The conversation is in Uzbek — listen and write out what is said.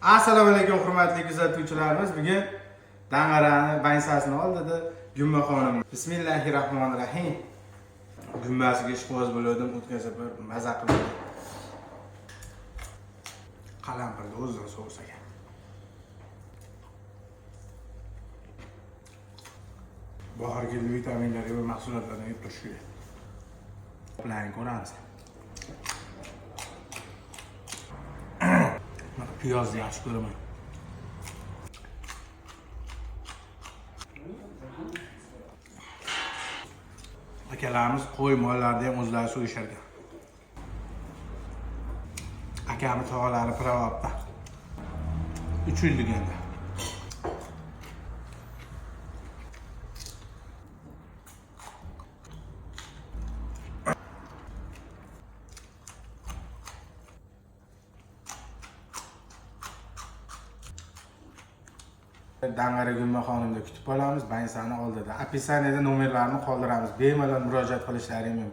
Assalomu alaykum, hurmatli kuzatuvchilarimiz. Bugun Dang'arani bansasini oldida Gummaxonim. Bismillahir rohmanir rohim. Gummasiga ishqiboz bo'lgandim, o'tgan safar maza qildim. Qalampirni o'zidan sous ekan. Bahor keldi, vitaminlarga va mahsulotlardan yeb turish kerak. Bilan ko'ramiz. Piyozni yaxshi ko'raman. Akalarimiz qo'y mollarni ham o'zlari so'yishar ekan. Akamiz tog'alari pravobda. 3 yil deganda. Dang'ara Gummaxonimda kutib qolamiz, bansani oldida. Описание da nomerlarni qoldiramiz. Bemalol murojaat qilishlari mumkin.